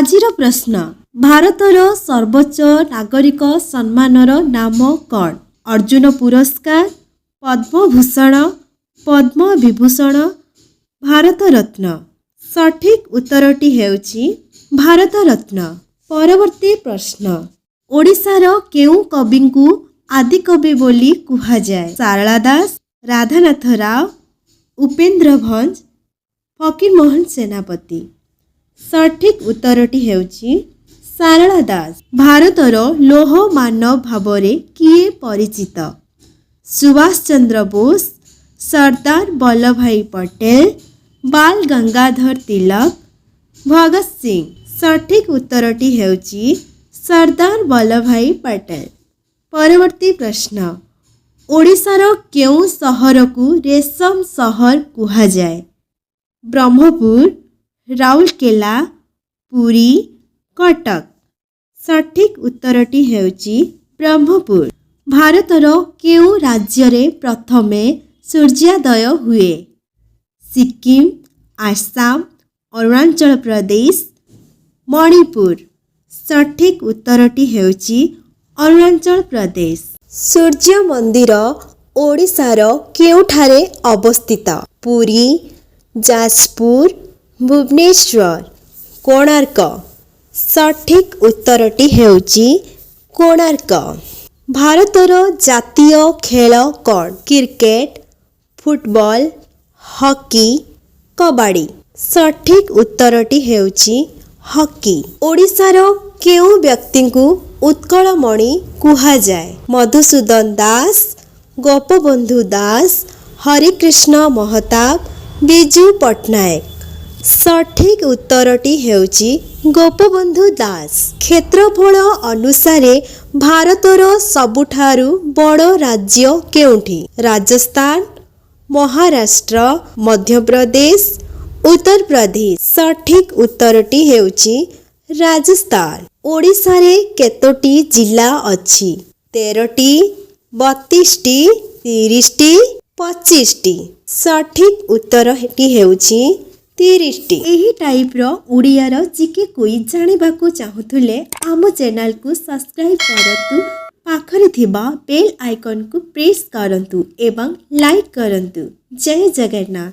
ଆଜିର ପ୍ରଶ୍ନ, ଭାରତର ସର୍ବୋଚ୍ଚ ନାଗରିକ ସମ୍ମାନର ନାମ କ'ଣ? ଅର୍ଜୁନ ପୁରସ୍କାର, ପଦ୍ମଭୂଷଣ, ପଦ୍ମବିଭୂଷଣ, ଭାରତରତ୍ନ। ସଠିକ୍ ଉତ୍ତରଟି ହେଉଛି ଭାରତରତ୍ନ। ପରବର୍ତ୍ତୀ ପ୍ରଶ୍ନ, ଓଡ଼ିଶାର କେଉଁ କବିଙ୍କୁ ଆଦିକବି ବୋଲି କୁହାଯାଏ? ସାରଳା ଦାସ, ରାଧାନାଥ ରାୟ, ଉପେନ୍ଦ୍ର ଭଞ୍ଜ, ଫକୀରମୋହନ ସେନାପତି। ସଠିକ୍ ଉତ୍ତରଟି ହେଉଛି ସାରଳା ଦାସ। ଭାରତର ଲୌହ ମାନବ ଭାବରେ କିଏ ପରିଚିତ? ସୁଭାଷ ଚନ୍ଦ୍ର ବୋଷ, ସର୍ଦ୍ଦାର ବଲ୍ଲଭଭାଇ ପଟେଲ, ବାଲ ଗଙ୍ଗାଧର ତିଲକ, ଭଗତ ସିଂ। ସଠିକ୍ ଉତ୍ତରଟି ହେଉଛି ସର୍ଦ୍ଦାର ବଲ୍ଲଭଭାଇ ପଟେଲ। ପରବର୍ତ୍ତୀ ପ୍ରଶ୍ନ, ଓଡ଼ିଶାର କେଉଁ ସହରକୁ ରେଶମ ସହର କୁହାଯାଏ? ବ୍ରହ୍ମପୁର, ରାଉରକେଲା, ପୁରୀ, କଟକ। ସଠିକ୍ ଉତ୍ତରଟି ହେଉଛି ବ୍ରହ୍ମପୁର। ଭାରତର କେଉଁ ରାଜ୍ୟରେ ପ୍ରଥମେ ସୂର୍ଯ୍ୟୋଦୟ ହୁଏ? ସିକିମ, ଆସାମ, ଅରୁଣାଚଳ ପ୍ରଦେଶ, ମଣିପୁର। ସଠିକ୍ ଉତ୍ତରଟି ହେଉଛି ଅରୁଣାଚଳ ପ୍ରଦେଶ। ସୂର୍ଯ୍ୟ ମନ୍ଦିର ଓଡ଼ିଶାର କେଉଁଠାରେ ଅବସ୍ଥିତ? ପୁରୀ, ଯାଜପୁର, ଭୁବନେଶ୍ୱର, କୋଣାର୍କ। ସଠିକ୍ ଉତ୍ତରଟି ହେଉଛି କୋଣାର୍କ। ଭାରତର ଜାତୀୟ ଖେଳ କ'ଣ? Cricket, football, hockey, kabaddi. ସଠିକ୍ ଉତ୍ତରଟି ହେଉଛି ହକି। ଓଡ଼ିଶାର କେଉଁ ବ୍ୟକ୍ତିଙ୍କୁ ଉତ୍କଳମଣି କୁହାଯାଏ? ମଧୁସୂଦନ ଦାସ, ଗୋପବନ୍ଧୁ ଦାସ, ହରେକୃଷ୍ଣ ମହତାବ, ବିଜୁ ପଟ୍ଟନାୟକ। ସଠିକ୍ ଉତ୍ତରଟି ହେଉଛି ଗୋପବନ୍ଧୁ ଦାସ। କ୍ଷେତ୍ରଫଳ ଅନୁସାରେ ଭାରତର ସବୁଠାରୁ ବଡ଼ ରାଜ୍ୟ କେଉଁଠି? ରାଜସ୍ଥାନ, ମହାରାଷ୍ଟ୍ର, ମଧ୍ୟପ୍ରଦେଶ, ଉତ୍ତରପ୍ରଦେଶ। ସଠିକ୍ ଉତ୍ତରଟି ହେଉଛି ରାଜସ୍ଥାନ। ଓଡ଼ିଶାରେ କେତୋଟି ଜିଲ୍ଲା ଅଛି? 13ଟି, 32ଟି, 30ଟି, 25ଟି। ସଠିକ୍ ଉତ୍ତରଟି ହେଉଛି 30ଟି। ଏହି ଟାଇପ୍ର ଓଡ଼ିଆର ଜିକେ କୁଇଜ୍ ଜାଣିବାକୁ ଚାହୁଁଥିଲେ ଆମ ଚ୍ୟାନେଲକୁ ସବସ୍କ୍ରାଇବ୍ କରନ୍ତୁ, ପାଖରେ ଥିବା ବେଲ୍ ଆଇକନ୍କୁ ପ୍ରେସ୍ କରନ୍ତୁ ଏବଂ ଲାଇକ୍ କରନ୍ତୁ। ଜୟ ଜଗନ୍ନାଥ।